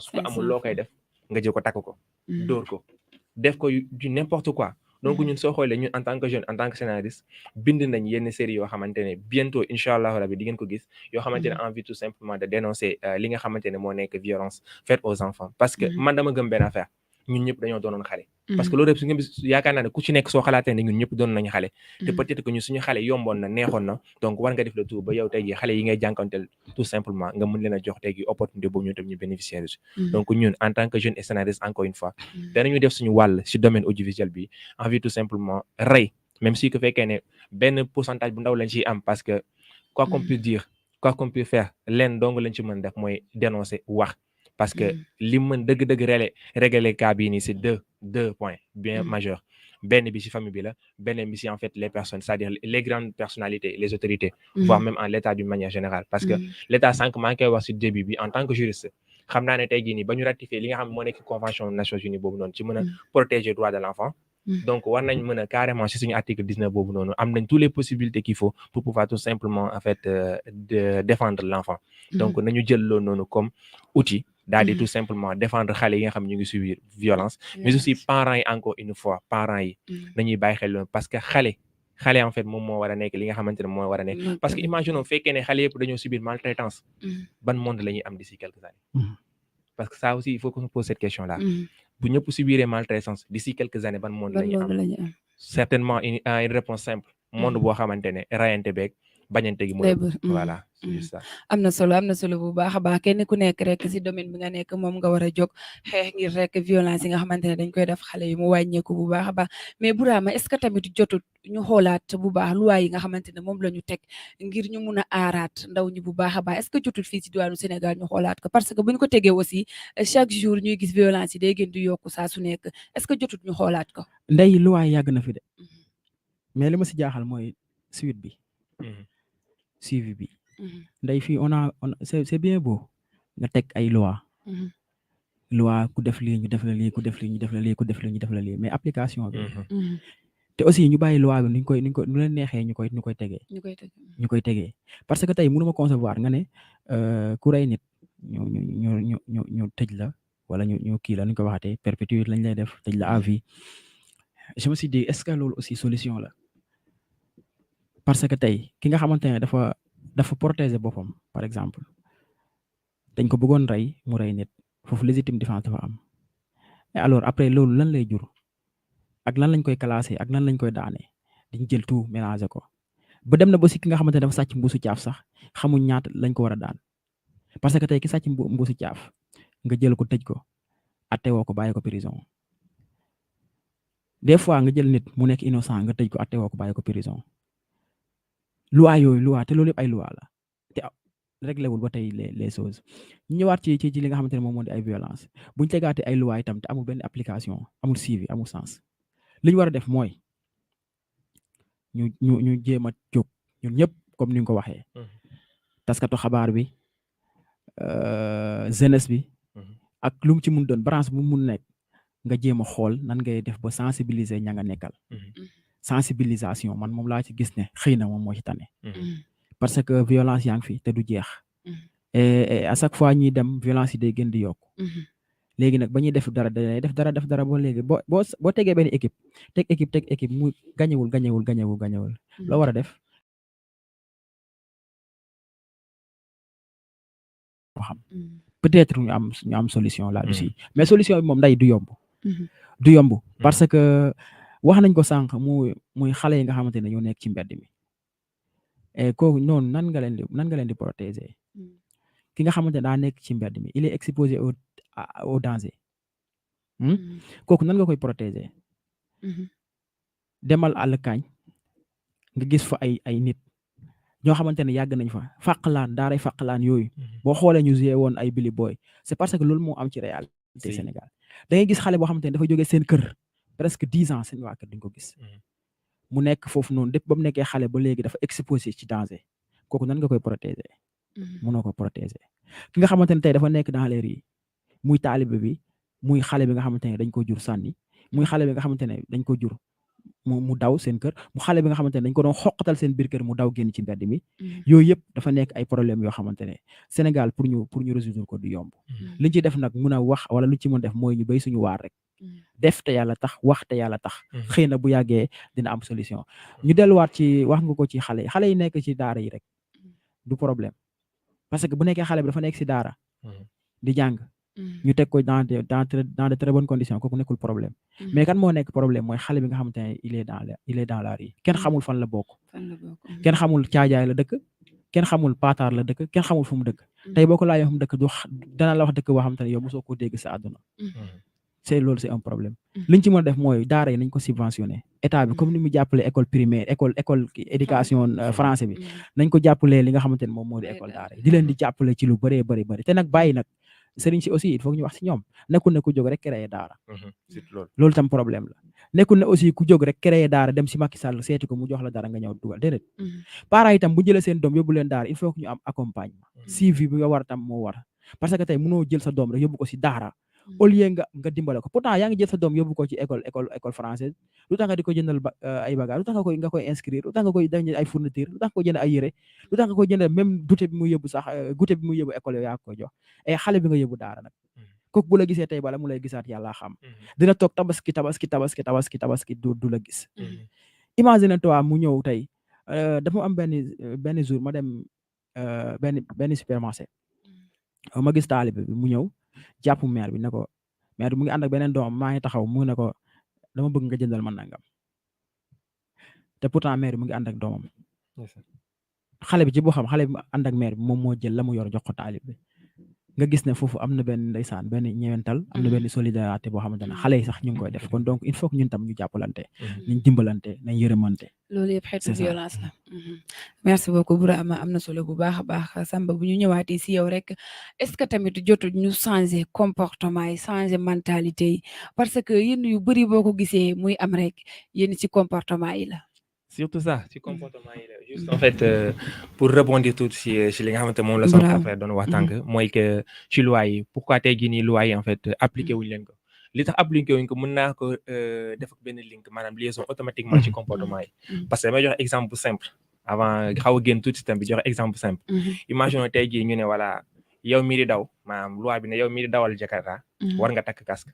su ko amul loo koy def nga jël ko takk ko dóor ko def ko du n'importe quoi. donc ñun soo xoolee ñun en tant que jeune en tant que scénariste bind nañ yenn série yoo xamante ne bientôt incha allah rabi di ngeen ko gis yoo xamante ne envie tout simplement de dénoncer li nga xamante ne moo nekk violence faite aux enfants. parce que man dama gëm benn affaire ñun ñëpp dañoo doonoon xale. parce que loolu yëpp su ngeen yaakaar naa ne ku ci nekk soo xalaatee ne ñun ñëpp doon nañu xale. te peut-être que ñun suñu xale yomboon na neexoon na donc war nga def le tout ba yow tey jii xale yi ngay jànkonteel tout simplement nga mën leen a jox tey jii opportunité boobu ñu tam ñu bénéficier donc ñun en tant que jeune et scénariste encore une fois danañu def suñu wàll si domaine audiovisuel bi envie tout simplement rey même si que fekkee ne benn pourcentage bu ndaw lañ ciy am parce que quoi qu'on puisse dire quoi qu'on puisse faire leen dong lañ ci mën def mooy dénoncer wax. parce que li mën dëgg-dëgg régler cas bii nii c'est deux points bien majeurs. benn bi ci famille bi la beneen bi ci en fait les personnes c'est-à-dire les grandes personnalités les autorités voire même en l'état d'une manière générale parce que l'état sànq maa ngi koy wax ci début bi en tant que juriste xam naa ne tey jii nii ba ñu ratifier li nga xam ne moo nekk convention Nations Unies boobu noonu ci mën a protéger droit de l'enfant. donc war nañ mën a carrément ci suñu article 19 boobu noonu am nañ toutes les possibilités qu'il faut pour pouvoir tout simplement en fait de défendre l'enfant. donc nañu jël loolu noonu comme outil daal di tout simplement défendre xale yi nga xam ñu ngi subir violence mais aussi parents yi encore une fois parents yi nañuy bàyyi xel loolu parce que xale en fait moom moo war a nekk li nga xamante ne moo war a nekk parce que imaginons fekkee ne xale yëpp dañoo subir maltraitance ban monde la ñuy am d'ici quelques années. parce que ça aussi il faut qu'on se pose cette question là bu ñëpp subiree maltraitance d'ici quelques années ban monde la ñuy am certainement une réponse simple monde boo xamante ne rayante beeg bañante gi mooy voilà c'est juste ça. am na solo bu baax a baax kenn ku nekk rek si domaine bi nga nekk moom nga war a jóg xeex ngir rek violence yi nga xamante ne dañ koy def xale yi mu wàññeeku bu baax a baax mais Bourama est-ce que tamit jotut ñu xoolaat bu baax loi yi nga xamante ne moom la ñu teg ngir ñu mun a aaraat ndaw ñi bu baax a baax est-ce que jotut fii si diwaanu Sénégal ñu xoolaat ko parce que bu ñu ko tegee aussi chaque jour ñuy gis violence yi day gën di yokku saa su nekk est-ce que jotut ñu xoolaat ko. ndey loi yàgg na fi de mais li ma si jaaxal mooy suite bi. suivi bi nday fii on c'est bien beau nga teg ay loi ku def lii ñu def la lii ku def lii ñu def la lii ku def lii ñu def la lii mais application bi te aussi ñu bàyyi loi bi nu leen neexee ñu koy tegee parce que tey mënuma concevoir nga ne ku rey nit ñu tëj la wala ñu kii la ñu ko waxatee perpétuité lañ lay def tëj la à vie je me suis dit est-ce que loolu aussi solution la parce que tey ki nga xamante ne dafa protéger boppam par exemple dañ ko bëggoon rey mu rey nit foofu légitime défense dafa am et alors après loolu lan lay jur ak lan lañ koy classer ak lan lañ koy daane dañ jël tout mélanger ko ba dem na ba si ki nga xamante ne dafa sàcc mbuusu caaf sax xamuñ ñaata lañ ko war a daan parce que tey ki sàcc mbuusu caaf nga jël ko tëj ko attewoo ko bàyyi ko prison des fois nga jël nit mu nekk innocent nga tëj ko attewoo ko bàyyi ko prison loi te loolu yëpp ay loi la te réglé wul ba tey les choses ñu ñëwaat ci li nga xamante ne moom moo di ay violence buñ tegaatee ay loi itam te amul benn application amul suivi amul sens li ñu war a def mooy ñu jéem a jóg ñun ñëpp comme ni nga ko waxee taskatu xabaar bi jeunesse bi ak lu mu ci mun doon branche bu mu mun nekk nga jéem a xool nan ngay def ba sensibiliser ña nga nekkal sensibilisation man moom laa ci gis ne xëy na moom moo ci tane parce que violence yaa ngi fi te du jeex et à chaque fois ñuy dem violence yi day gën di yokku léegi nag ba ñuy def dara ba léegi boo tegee benn équipe teg équipe mu gañewul loo war a def xam peut-être ñu am solution là-dessus mais solution bi moom nday du yomb parce que wax nañ ko sànq muy xale yi nga xamante ne ñoo nekk ci mbedd mi et kooku noonu nan nga leen di protéger ki nga xamante ne daa nekk ci mbedd mi il est exposé au danger kooku nan nga koy protéger demal àll kaañ nga gis fa ay nit ñoo xamante ne yàgg nañ fa daaray fàqlaan yooyu boo xoolee ñu joué woon ay Billy Boy c'est parce que loolu moo am ci réalité Sénégal da ngay gis xale boo xamante ne dafa jógee seen kër presque 10 ans seen waa kër duñ ko gis mu nekk foofu noonu depuis ba mu nekkee xale ba léegi dafa exposé ci danger kooku nan nga koy protéger mënoo ko protéger ki nga xamante ne tey dafa nekk dans les rues muy taalibe bi muy xale bi nga xamante ne dañ ko jur sànni muy xale bi nga xamante ne dañ ko jur mu daw seen kër mu xale bi nga xamante ne dañ ko doon xoqatal seen biir kër mu daw génn ci mbedd mi yooyu yëpp dafa nekk ay problème yoo xamante ne Sénégal pour ñu résoudre ko du yomb liñ ci def nag mun a wax wala luñ ci mën def mooy ñu béy suñu waar rek def te yàlla tax wax te yàlla tax xëy na bu yàggee dina am solution ñu delluwaat ci wax nga ko ci xale yi nekk ci daara yi rek du problème parce que bu nekkee xale bi dafa nekk ci daara di jàng ñu teg ko dans de très bonnes conditions kooku nekkul problème mais kan moo nekk problème mooy xale bi nga xamante ne il est dans la rue kenn xamul fan la bokk kenn xamul caajaay la dëkk kenn xamul paataar la dëkk kenn xamul fu mu dëkk tey boo ko laajee fu mu dëkk dana la wax dëkk boo xamante ne yow mosoo ko dégg sa àdduna loolu c'est un problème liñ ci mën a def mooy daara yi nañ ko subventionné état bi comme ni mu jàppale école primaire école éducation français bi nañ ko jàppalee li nga xamante ne moom moo di école daara yi di leen di jàppale ci lu bëree bëri te nag bàyyi nag sëriñ si aussi il faut ñu wax si ñoom nekkul ne ku jóg rek créer daara loolu tam problème la nekkul ne aussi ku jóg rek créer daara dem si Macky Sall seeti ko mu jox la dara nga ñëw dugal déedéet parents itam bu jëlee seen doom yóbbu leen daara il faut que ñu am accompagnement suivi bi nga war tam moo war parce que tey mënoo jël sa doom rek yóbbu ko si daara au lieu nga dimbale ko pourtant yaa ngi jël sa doom yóbbu ko ci école française lu tax nga di ko jëndal ay bagage lu tax nga koy inscrire lu tax nga koy jëndal ay fourniture lu tax nga koy jëndal ay yére lu tax nga koy jëndal même goûter bi muy yóbbu sax goûter bi muy yóbbu école yow yaa ko jox ay xale bi nga yóbbu daara nag kooku bu la gisee tey bala mu lay gisaat yàlla xam dina toog tabaski du la gis imagine toi mu ñëw tey dafa am benn jour ma dem benn supermarché ma gis taalibe bi mu ñëw jàpp maire bi ne ko maire bi mu ngi ànd ak beneen doomam maa ngi taxaw mu ne ko dama bëgg nga jëndal man nangam te pourtant maire bi mu ngi ànd ak doomam xale bi ci boo xam xale bi ànd ak maire bi moom moo jël la mu yor jox ko taalib bi nga gis ne foofu am na benn ndeysaan benn ñewental am na benn solidarité boo xamante ne xale yi sax ñu ngi koy def kon donc il faut que ñun tam ñu jàppalante nañ dimbalante nañ yërëmante loolu yëpp xeetu violence la merci beaucoup Bourama am na solo bu baax a baax Samba bu ñu ñëwaatee si yow rek est-ce que tamit jotu ñu changer comportement yi changer mentalité yi parce que yéen yu bëri boo ko gisee muy am rek yéen ci comportement yi la surtout ça ci comportement yi la juste en fait pour rebondir tout ci li nga xamante moom la sama frère doon wax tànk mooy que ci loi yi pourquoi tey jii nii loi yi en fait appliqué wuñ leen ko li tax appliqué wuñ ko mën naa ko def ak benn link maanaam liaison automatiquement ci comportement yi parce que damay joxe exemple bu simple avant xaw a génn tout système bi joxe exemple bu simple imagine tey jii ñu ne voilà yow mii di daw maanaam loi bi ne yow mii di dawal Jakarta war nga takk casque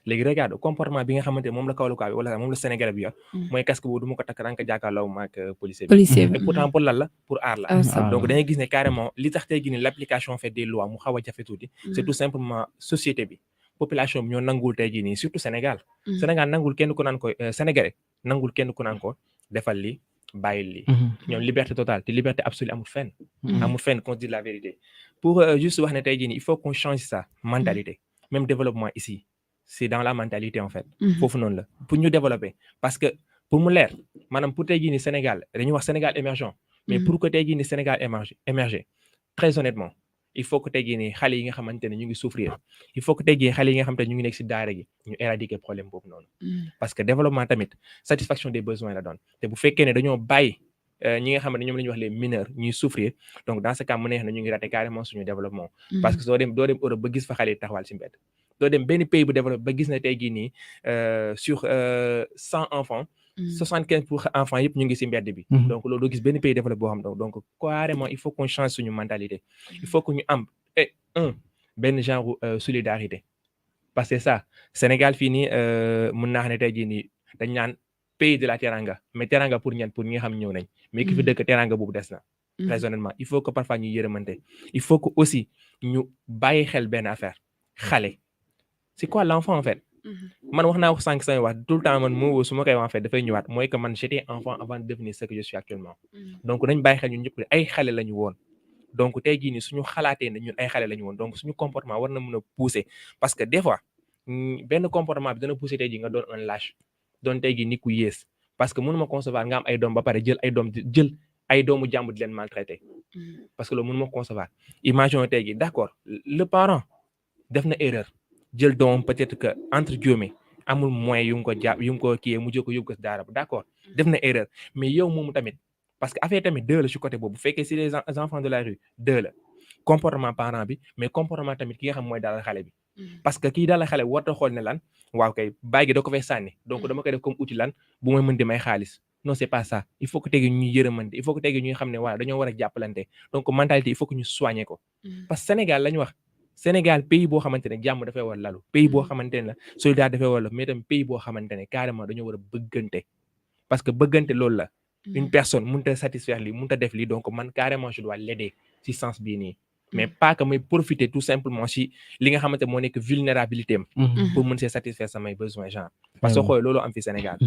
léegi regarde comportement bi nga xamante moom la Kaolack bi wala moom la Sénégal bi yor mooy casque boobu du ma ko takk rank jàkkaarloo maak policier bi et pourtant pour lan la pour aar la donc da ngay gis ne carrément li tax tey jii ne l'application fait des lois mu xaw a jafe tuuti c'est tout simplement société bi population bi ñoo nangul tey jii nii surtout Sénégal nangul kenn ku naan ko Sénégalais nangul kenn ku naan ko defal li bàyyil li ñoom liberté totale te liberté absolue amul fenn qu'on se dise la vérité pour juste wax ne tey jii nii il faut qu'on change ça mentalité même développement ici c'est dans la mentalité en fait foofu noonu la pour ñu développer parce que pour mu leer maanaam pour tey jii ni Sénégal dañuy wax Sénégal émergent mais pour que tey jii ni Sénégal émerger très honnêtement il faut que tey jii ni xale yi nga xamante ne ñu ngi souffrir il faut que tey jii xale yi nga xamante ne ñu ngi nekk ci daara gi ñu éradiquer problème boobu noonu parce que développement tamit satisfaction des besoins la doon te bu fekkee ne dañoo bàyyi ñi nga xamante ne ñoom la ñuy wax les mineurs ñuy souffrir donc dans ce cas mu neex na ñu ngi rater carrément suñu développement parce que doo dem Europe ba gis fa xale yi taxawal ci mbedd doo dem benn pays bu développé ba gis na tey jii nii sur 100 enfants 75 pour enfants yëpp ñu ngi ci mbedd bi donc loolu doo gis benn pays développé boo xam donc carrément il faut qu'on change suñu mentalité il faut que ñu am benn genre solidarité parce que ça Sénégal fii nii mun naa xam ne tey jii nii dañ naan pays de la teranga mais teranga pour ñan pour ñi nga xam ñëw nañ mais ki fi dëkk teranga boobu des na très honnêtement il faut que parfois ñu yërëmante il faut que aussi ñu bàyyi xel benn affaire xale c'est quoi l'enfant en fait man wax naa ko sànq samay wax tout le temps man moo su ma koy wax en fait dafay ñëwaat mooy que man j'étais enfant avant de devenir ce que je suis actuellement donc nañ bàyyi xel ñun ñëpp ay xale la ñu woon donc tey jii nii suñu xalaatee ne ñun ay xale la ñu woon donc suñu comportement war na mën a pousser parce que des fois benn comportement bi dana pousser tey jii nga doon un lâche doon tey jii nit ku yées parce que mënuma concevoir nga am ay doom ba pare jël ay doomu jàmbur di leen maltraiter parce que loolu mënuma concevoir imagine tey jii d'accord le parent def na erreur jël doomam peut-être que entre guillemets amul moyen yu mu ko kiyee mu jël ko yóbbu ko daara ba d'accord def na erreur mais yow moomu tamit parce que affaire tamit deux la ci côté boobu bu fekkee si les enfants de la rue deux la comportement parent bi mais comportement tamit ki nga xam mooy dalal xale bi parce que kii daal la xale warta xool ne lan waaw kay bàyyi gi da ko fay sànni donc dama koy def comme outil lan bu may mën di may xaalis non c'est pas ça il faut que tegi ñuy yërëmante il faut que tegi ñuy xam ne voilà dañoo war a jàppalante donc mentalité il faut que ñu soigner ko parce que Sénégal la ñu wax Sénégal pays boo xamante ne jàmm dafay war lalu pays boo xamante ne la solidarité dafay war la mais tam pays boo xamante ne carrément dañoo war a bëggante parce que bëggante loolu la une personne mënut a satisfaire lii mënut a def lii donc man carrément je dois l'aider ci sens bii nii mais pas que may profiter tout simplement si li nga xamante moo nekk vulnérabilité am pour mën see satisfaire samay besoin genre parce que xooy loolu am fi Sénégal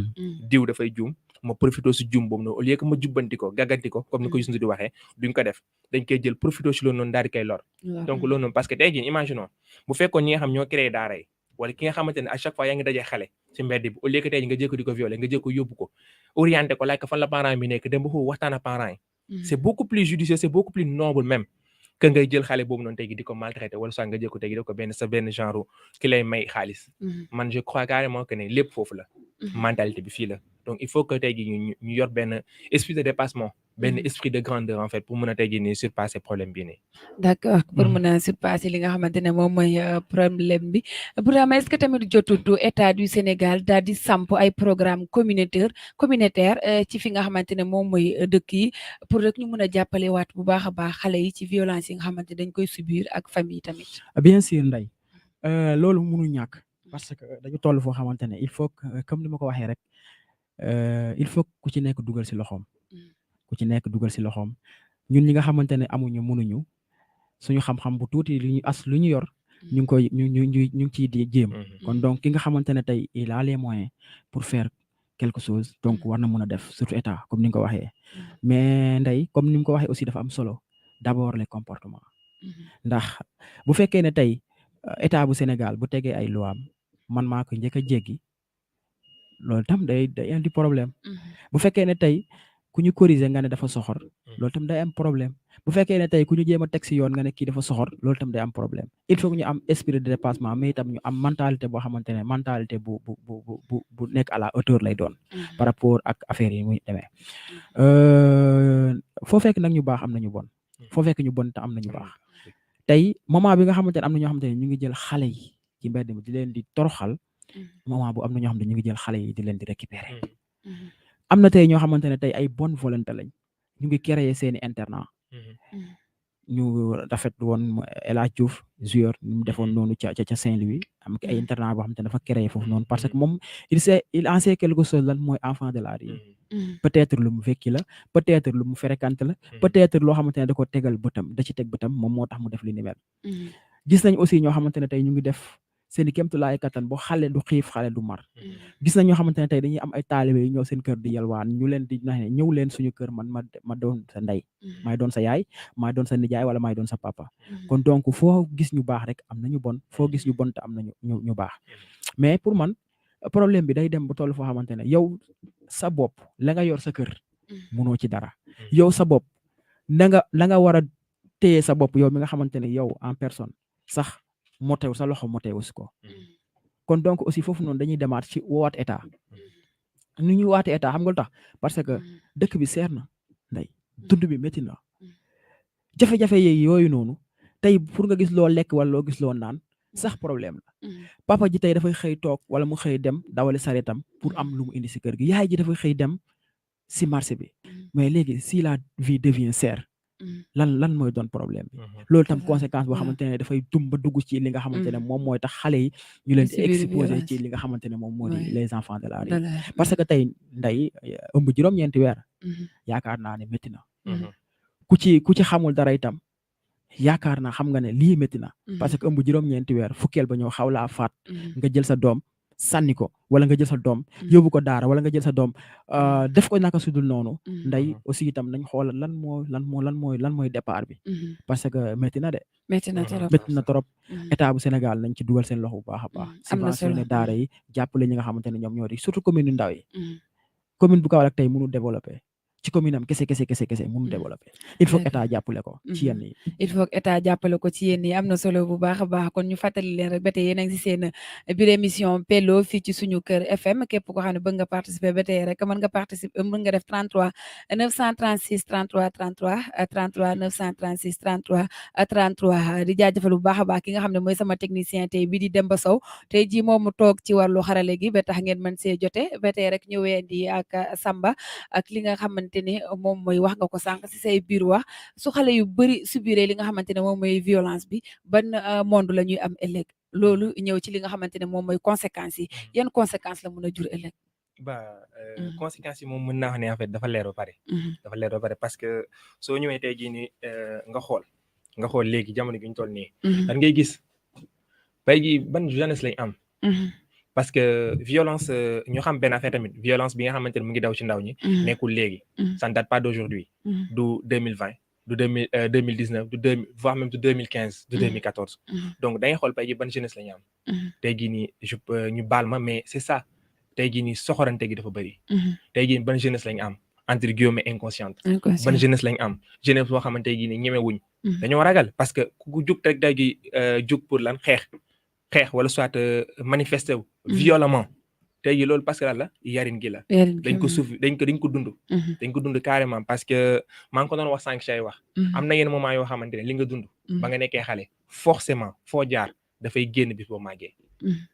diw dafay juum ma profité si juum boobu noonu au lieu que ma jubbanti ko gàgganti ko comme ni ko Youssou Ndour di waxee duñ ko def dañ koy jël profité si loolu noonu daal di koy lor donc loolu noonu parce que tey jii imaginons bu fekkoon ñi nga xam ñoo créé daara yi wala ki nga xamante ne à chaque fois yaa ngi dajee xale ci mbedd bi au lieu que tey nga jël ko di ko violer nga jël ko yóbbu ko orienté ko laaj ko fan la parent bi nekk dem ba foofu waxtaan ak parents yi c'est beaucoup plus judicieux c'est beaucoup plus noble même que ngay jël xale boobu noonu tey di ko maltraité wala soit nga jël ko tey def ko benn sa benn genre ki lay may xaalis man je crois carrément que ne lépp foofu la mentalité bi fii la donc il faut que tey jii ñu yor benn esprit de dépassement benn esprit de grandeur en fait pour mën a tey jii nii surpasser problème bii nii d'accord pour mën a surpasser li nga xamante ne moom mooy problème bi Bourama est-ce que tamit jotutu état du Sénégal daal di samp ay programme communautaire ci fi nga xamante ne moom mooy dëkk yi pour rek ñu mën a jàppale waat bu baax a baax xale yi ci violence yi nga xamante dañ koy subir ak famille tamit bien sûr Ndeye loolu mënu ñàkk parce que dañu toll foo xamante ne il faut que comme ni ma ko waxee rek il faut ku ci nekk dugal si loxoom ñun ñi nga xamante ne amuñu mënuñu suñu xam-xam bu tuuti lu ñu yor ñu ngi koy ñu ngi ciy di jéem kon donc ki nga xamante ne tey il a les moyens pour faire quelque chose donc war na mën a def surtout état comme ni nga ko waxee mais Ndeye comme ni nga ko waxee aussi dafa am solo d'abord les comportements ndax bu fekkee ne tey état bu Sénégal bu tegee ay loi man maa ko njëkk a jéggi loolu tam day indi problème bu fekkee ne tey ku ñu corriger nga ne dafa soxor loolu tam day am problème bu fekkee ne tey ku ñu jéem a teg si yoon nga ne kii dafa soxor loolu tam day am problème il faut que ñu am esprit de dépassement mais itam ñu am mentalité boo xamante ne mentalité bu nekk à la hauteur lay doon par rapport ak affaire yi muy demee foo fekk nag ñu baax am nañu bon foo fekk ñu bon te am nañu baax tey moment bi nga xamante ne am na ñoo xamante ne ñu ngi jël xale yi ci mbedd mi di leen di toroxal moment bu am na ñoo xamante ne ñu ngi jël xale yi di leen di récupérer am na tey ñoo xamante ne tey ay bonne volonté lañ ñu ngi créer seeni internat ñu rafet woon El Hadj Diouf joueur ñu defoon noonu ca Saint-Louis am ay internat boo xamante ne dafa créer foofu noonu parce que moom il en sait quelque chose lan mooy enfant de la rue peut-être lu mu fekki la peut-être lu mu fréquente la peut-être loo xamante ne da ko tegal bëtam da ci teg bëtam moom moo tax mu def li ni mel gis nañ aussi ñoo xamante ne tey ñu ngi def seeni kéemtulaay kattan boo xale du xiif xale du mar gis nañ ñoo xamante ne tey dañuy am ay taalibe yu ñëw seen kër di yalwaan ñu leen di nax ne ñëw leen suñu kër man ma doon sa ndey maay doon sa yaay maay doon sa nijaay wala maay doon sa papa kon donc foo gis ñu baax rek am nañu bon foo gis ñu bon te am nañu ñu baax mais pour man problème bi day dem ba toll foo xamante ne yow sa bopp la nga yor sa kër mënoo ci dara yow sa bopp la nga war a téye sa bopp yow mi nga xamante ne yow en personne sax motew sa loxo motewu si ko kon donc aussi foofu noonu dañuy demaat ci woowaat état nu ñuy waate état xam nga lu tax parce que dëkk bi seer na Ndeye dund bi métti na jafe-jafe yooyu noonu tey pour nga gis loo lekk wala loo gis loo naan sax problème la papa ji tey dafay xëy toog wala mu xëy dem dawali sareetam pour am lu mu indi si kër gi yaay ji dafay xëy dem si marché bi mais léegi si la vie devient chère lan mooy doon problème bi loolu tam conséquence boo xamante ne dafay ba dugg ci li nga xamante ne moom mooy tax xale yi ñu leen di exposé ci li nga xamante ne moom moo di les enfants de la rue parce que tey Ndeye ëmb juróom-ñeenti weer yaakaar naa ne métti na ku ci xamul dara itam yaakaar naa xam nga ne lii métti na parce que ëmb juróom-ñeenti weer fukkeel ba ñëw xaw laa faat nga jël sa doom sànni ko wala nga jël sa doom yóbbu ko daara wala nga jël sa doom def ko naka sudul noonu Ndeye aussi itam nañ xoolal lan mooy départ bi parce que métti na de métti na trop état bu Sénégal nañ ci dugal seen loxo bu baax a baax subventionné daara yi jàppale ñi nga xamante ne ñoom ñoo di surtout commune yu ndaw yi commune bu Kaolack tey mënu développé ci commune am kese mënu développer il faut que D'accord. état jàppale ko ci yenn yi. il faut que état jàppale ko ci yéen yi am na solo bu baax a baax kon ñu fàttali leen rek ba tey yéen a ngi si seen biir émission Pello fii ci suñu kër FM képp koo xam ne bëgg nga participer ba tey rek mën nga participer mën nga def 33 936 33 33 33 936 33 33 di jaajëfal bu baax a baax ki nga xam ne mooy sama technicien tey bi di Demba Sow tey jii moom mu toog ci wàllu xarale gi ba tax ngeen mën see jote ba tey rek ñëwee di ak Samba ak li nga xamante ne moom mooy wax nga ko sànq si say biir wax su xale yu bëri subiré li nga xamante ne moom mooy violence bi ban monde la ñuy am ëllëg loolu ñëw ci li nga xamante ne moom mooy conséquences yi yan conséquences la mën a jur ëllëg. Conséquences yi moom mën naa wax ne en fait dafa leer ba pare. dafa leer ba pare parce que soo ñëwee tey jii nii nga xool léegi jamono gi ñu toll nii. dan ngay gis tey jii ban jeunesse lañ am. parce que violence ñu xam benn affaire tamit violence bi nga xamante ne mu ngi daw ci ndaw ñi. nekkul léegi. ça ne date pas d'aujourd'hui. du 2020 du 2019 du voire même du 2015 du 2014. donc da ngay xool tey jii ban jeunesse la ñu am. tey jii nii ñu baal ma mais c'est ça tey jii nii soxorante gi dafa bëri. tey jii ban jeunesse la ñu am entre guillemets inconsciente. ban jeunesse la ñu am jeunesse boo xamante ne jii nii ñemewuñ. dañoo ragal parce que ku jug rek day gi jug pour lan xeex wala soit manifester wu violemment tey jii loolu parce que lan la yarin gi la dañ ko suuf dañ ko dund carrément parce que maa ngi ko doon wax sànq say wax am na yenn moment yoo xamante ne li nga dund ba nga nekkee xale forcément foo jaar dafay génn bis boo màggee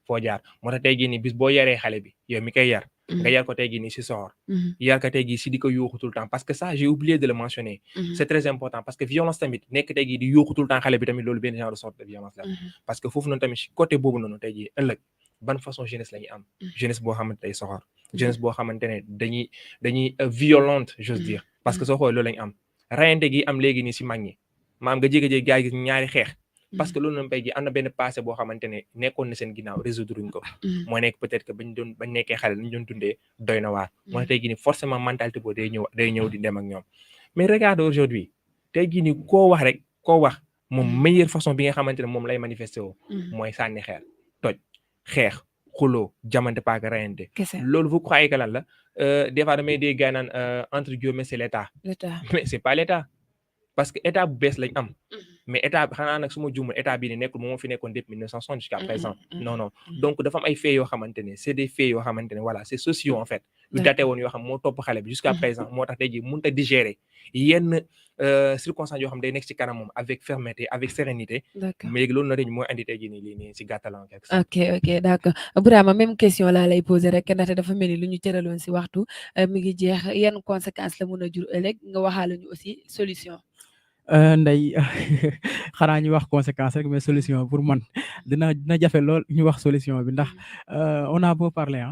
foo jaar moo tax tey jii nii bis boo yaree xale bi yow mi koy yar nga yar ko tey jii nii si soxor yar ko tey jii si di ko yuuxu tout le temps parce que ça j'ai oublié de le mentionner c'est très important parce que violence tamit nekk tey jii di yuuxu tout le temps xale bi tamit loolu benn genre de sorte de violence la parce que foofu noonu tamit si côté boobu noonu tey jii ëllëg ban façon jeunesse la ñuy am jeunesse boo xamante day soxor jeunesse boo xamante ne dañuy violente j'ose dire parce que soo xoolee loolu la ñu am rayante gi am léegi nii si mag ñi maam nga jékki-jékki gars yi gis ñaari xeex parce que loolu noonu tey jii am na benn passé boo xamante ne nekkoon na seen ginnaaw résoudre uñ ko moo nekk peut-être que bañ nekkee xale lañ doon dundee doy na waar moo ne tey jii nii forcément mentalité boobu day ñëw di dem ak ñoom mais regarde aujourd'hui tey jii nii koo wax moom meilleure façon bi nga xamante ne moom lay manifester woo mooy sànni xeer toj xeex xuloo jamante paaka rayante loolu vous croyez que lan la des fois damay dégg gars naan entre guillemets c'est l'état mais c'est pas l'état parce que état bu bees lañ am mais état xanaa nag su ma juumul état bii ne nekkul moom fi nekkoon depuis 1960 jusqu'à présent non donc dafa am ay faits yoo xamante ne c'est des faits yoo xamante ne voilà c'est sociaux en fait yu daté woon yoo xam moo topp xale bi jusqu'à présent moo tax tey jii mënut a digérer yenn circonstances yoo xam day nekk ci kanam moom avec fermeté avec sérénité mais léegi loolu na dañ mooy andi tey jii nii lii nii ci gàttal en quelque sorte ok d'accord Birama même question laa lay poser rek ndaxte dafa mel ni lu ñu cëraloon ci waxtu mi ngi jeex yan conséquences la mën a jur ëllëg nga waxaale ñu aussi solution Ndeye xanaa ñu wax conséquence rek mais solution pour man dina jafe lool ñu wax solution bi ndax on a beau parler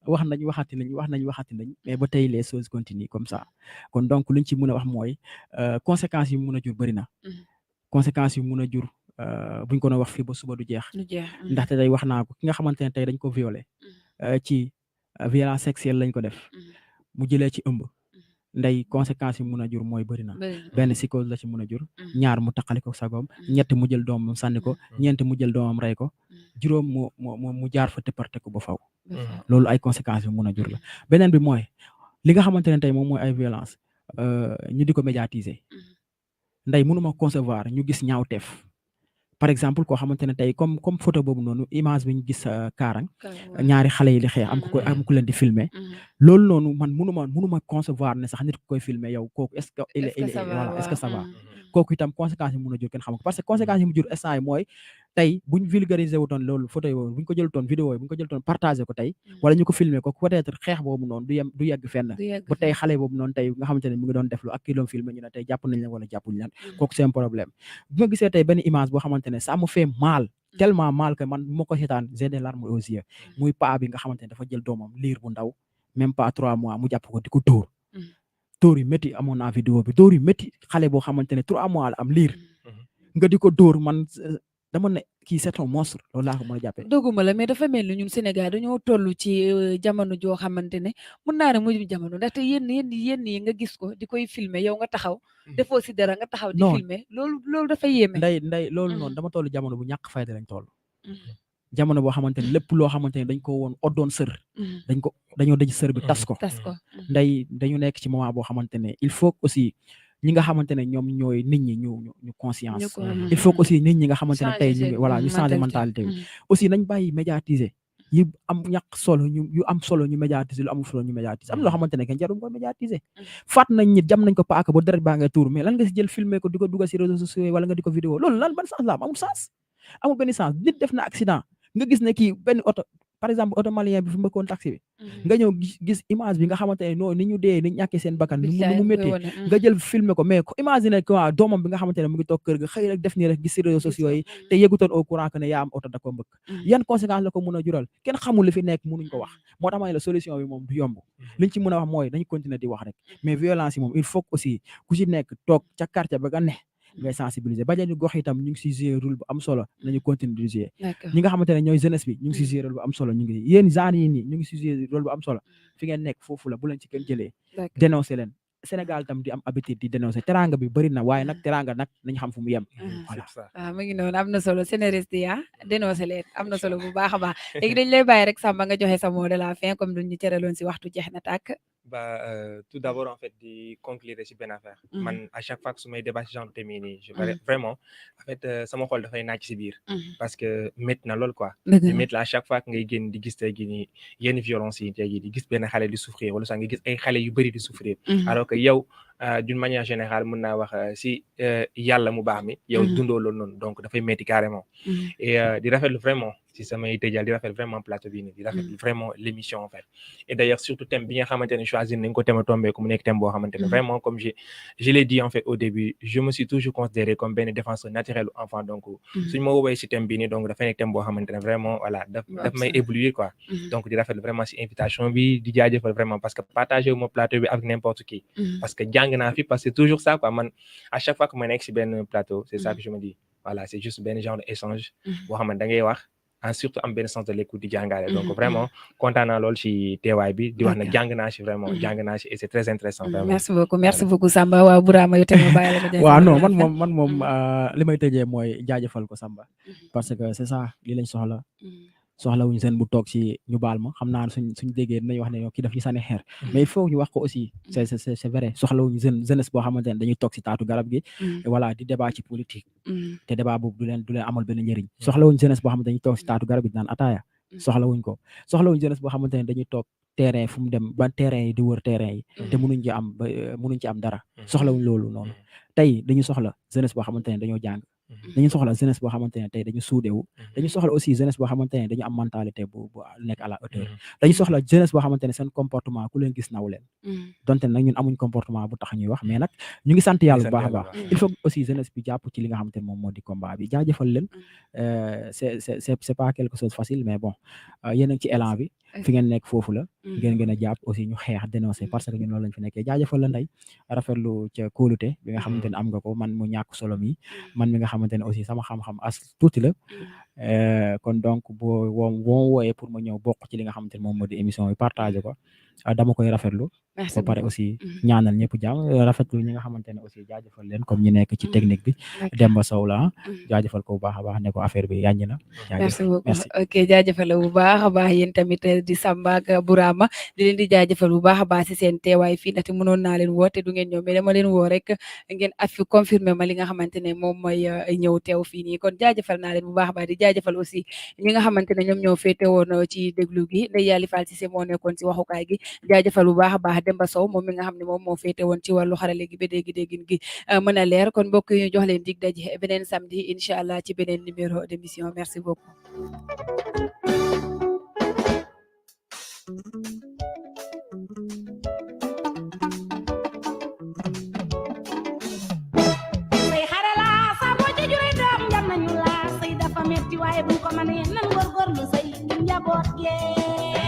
wax nañ waxati nañ mais ba tey les choses continuent comme ça kon donc luñ ci mën a wax mooy conséquences yi mu mën a jur bëri na conséquences yi mën a jur buñ ko doon wax fii ba suba du jeex ndaxte day wax naa ko ki nga xamante ne tey dañ ko violé ci violence sexuelle lañ ko def mu jëlee ci ëmb ndey conséquences yi mun a jur mooy bëri na benn psychose la ci mun a jur ñaar mu taqali ko sagoom ñett mu jël doomam sànni ko ñeent mu jël doomam rey ko juróom mu jaar fa tëpparte ko ba faw loolu ay conséquences yi mun a jur la beneen bi mooy li nga xamante ne tey moom mooy ay violence ñu di ko médiatiser ndey mënuma concevoir ñu gis ñaawteef par exemple koo xamante ne tey comme photo boobu noonu image bi ñu gis Kaarang ñaari xale yi di xeex am ku leen di filmer loolu noonu man mënuma concevoir ne sax nit ku koy filmer yow kooku est-ce que voilà est-ce que ça va kooku itam conséquences yi mun a jur kenn xam ko parce que conséquences yi mu jur instant yi mooy tey buñ vulgariser wutoon loolu photo yi buñ ko jëlutoon vidéo yi buñ ko jëlutoon partager ko tey wala ñu ko filmer ko peut-être xeex boobu noonu du yegg fenn ba tey xale boobu noonu tey nga xamante ne mu ngi doon def lu ak ki doon filmer ñu ne tey jàpp nañ leen wala jàppuñ leen kooku c'est un problème bu ma gisee tey benn image boo xamante ne ça me fait mal tellement mal que man bu ma ko seetaan j'ai des larmes aux yeux muy paa bi nga xamante ne dafa jël doomam liir bu ndaw même pas 3 mois mu jàpp ko di ko dóor yu métti amoon naa vidéo bi dóor yu métti xale boo xamante ne 3 mois la am liir nga di ko dóor man dama ne kii c'est un monstre loolu laa ko mën a jàppee. doguma la mais dafa mel ni ñun Sénégal dañoo toll ci jamono joo xamante ne mën naa ne mujj jamono ndaxte yéen yi nga gis ko di koy filmer yow nga taxaw defoo si dara nga taxaw di filmer loolu dafa yéeme. nday loolu noonu dama toll jamono bu ñàkk fayda lañ toll. jamono boo xamante ne lépp loo xamante ne dañ ko woon oddoon sër dañoo dëj sër bi tas ko nday dañu nekk ci moment boo xamante ne il faut aussi ñi nga xamante ne ñoom ñooy nit ñi ñu conscience il faut aussi nit ñi nga xamante ne tey ñu voilà ñu changer mentalité bi aussi nañ bàyyi médiatiser yi am ñàkk solo yu am solo ñu médiatiser lu amul solo ñu médiatiser am loo xamante ne kenn jarul ko médiatiser faat nañ nit jam nañ ko paaka ba deret baa ngay tuur mais lan nga si jël filmer ko di ko dugal si réseaux sociaux wala nga di ko vidéo loolu lan ban sens la amul benn sens nit def na accident nga gis ne kii benn oto par exemple oto malien bi fi mbëkkoon taxi bi nga ñëw gis image bi nga xamante ne non ni ñu dee ni ñàkkee seen bakkan nu mu méttee nga jël filmer ko mais imagine que waa doomam bi nga xamante ne mu ngi toog kër ga xëy rek def nii rek gis si réseaux sociaux yi te yëgutoon au courant que ne yaa am oto da ko mbëkk yan conséquence la ko mën a jural kenn xamul li fi nekk mënuñ ko wax moo tax ma ne la solution bi moom du yomb liñ ci mën a wax mooy dañu continuer di wax rek mais violence yi moom il faut aussi ku ci nekk toog ca quartier ba nga ne ngay sensibiliser bajenu gox itam ñu ngi si jouer rôle bu am solo nañu continuer di jouer ñi nga xamante ne ñooy jeunesse bi ñu ngi si jouer rôle bu am solo ñu ngi yéen genre yi nii ñu ngi si jouer rôle bu am solo fi ngeen nekk foofu la bu leen ci kenn jëlee dénoncer leen Sénégal tam di am habitude di dénoncer teranga bi bëri na waaye nag teranga nag nañu xam fu mu yem voilà waaw mu ngi noonu am na solo scénariste yi dénoncer leen am na solo bu baax a baax léegi dañ lay bàyyi rek Samba nga joxe sa mot de la fin comme duñ ñu cëraloon si waxtu jeex na tàkk tout d'abord en fait di conclure ci benn affaire man à chaque fois que su may débat ci genre thème yi nii je vraiment en fait sama xol dafay naaj ci biir parce que métti na lool quoi di métti la à chaque fois que ngay génn di gis tey gi nii yenn violence yi tey gi di gis benn xale di souffrir wala sax nga gis ay xale yu bëri di souffrir alors que yow d'une manière générale mën naa wax si yàlla mu baax mi yow dundoo loolu noonu donc dafay métti carrément et di rafetlu vraiment si samay tëjal di rafetlu vraiment plateau bi nii di rafetlu vraiment l'émission en fait et d'ailleurs surtout thème bi nga xamante ne choisir nañ ko thème tombé ku mu nekk thème boo xamante ne vraiment comme je l'ai dit en fait au début je me suis toujours considéré comme benn défenseur naturel enfant donc suñ ma woowee si thème bi nii donc dafa nekk thème boo xamante ne vraiment voilà daf may éblouir quoi donc di rafetlu vraiment si invitation bi di jaajëfal vraiment parce que partager wu ma plateau bi avec n'importe qui parce que jàng naa fi parce que c'est toujours ça quoi man à chaque fois que ma nekk si benn plateau c'est ça que je me dis voilà c'est juste benn genre d'échange boo xamante da ngay wax surtout am benn sens de l'écoute di jàngale donc vraiment kontaan naa lool ci teewaay bi di wax na jàng naa ci vraiment jàng naa ci et c'est très intéressant vraiment merci beaucoup Samba waaw Bourama yow tamit bàyyi la nga waaw non man moom li may tëjee mooy jaajëfal ko Samba parce que c'est ça li lañ soxlawuñu seen bu toog ci ñu baal ma xam naa suñ déggee dinañ wax ne yow kii daf ñu sànni xeer mais il faut ñu wax ko aussi c'est vrai soxlawuñu jeunesse boo xamante ne dañuy toog ci taatu garab gi voilà di débat ci politique te débat boobu du leen amal benn njëriñ soxlawuñu jeunesse boo xamante ne dañuy toog ci taatu garab gi di naan ataaya soxlawuñ ko soxlawuñu jeunesse boo xamante ne dañuy toog terrain fu mu dem ba terrain yi di wër terrain yi te mënuñ ci am dara soxlawuñ loolu noonu tey dañu soxla jeunesse boo xamante ne dañoo jàng dañu soxla jeunesse boo xamante ne tey dañu suudewu dañu soxla aussi jeunesse boo xamante ne dañu am mentalité bu nekk à la hauteur dañu soxla jeunesse boo xamante ne seen comportement ku leen gis naw leen donte nag ñun amuñ comportement bu tax ñuy wax mais nag ñu ngi sant yàlla bu baax a baax il faut aussi jeunesse bi jàpp ci li nga xamante ne moom moo di combat bi jaajëfal leen c'est pas quelque chose facile mais bon yéen a ngi ci élan bi fi ngeen nekk foofu la ngeen gën a jàpp aussi ñu xeex dénoncer parce que ñun loolu lañ fi nekkee jaajëfal la Ndeye rafetlu ca kóolute bi nga xamante ne am nga ko man mu ñàkk solo mi man mi nga xamante ne aussi sama xam-xam as tuuti la kon donc boo wooyee pour ma ñëw bokk ci li nga xamante ne moom moo di émission bi partager ko dama koy rafetlu ba pare aussi ñaanal ñëpp jàmm rafetlu ñi nga xamante ne aussi jaajëfal leen comme ñi nekk ci technique bi Demba Sow la jaajëfal ko bu baax a baax ne ko affaire bi yàññi na merci beaucoup ok jaajëfal la bu baax a baax yéen tamit di Samba ak Bourama di leen di jaajëfal bu baax a baax si seen teewaay fii ndaxte mënoon naa leen woo te du ngeen ñëw mais dama leen woo rek ngeen affi confirmer ma li nga xamante ne moom mooy ñëw teew fii nii kon jaajëfal naa leen bu baax a baax di jaajëfal aussi ñi nga xamante ne ñoom ñoo féete woon ci déglu gi Ndeye Yali Fall Cissé moo nekkoon ci waxukaay gi jaajëfal bu baax a baax Demba Sow moom mi nga xam ne moom moo féete woon ci wàllu xarale gi ba déggin gi mën a leer kon mbokk yi ñu jox leen dig daje beneen samedi incha allah ci beneen numéro d'émission merci beaucoup say xarala sa boo ci jure doom jam nañu la say dafa metti waaye buñ ko mënee nan góorgóorlu say njaboot gee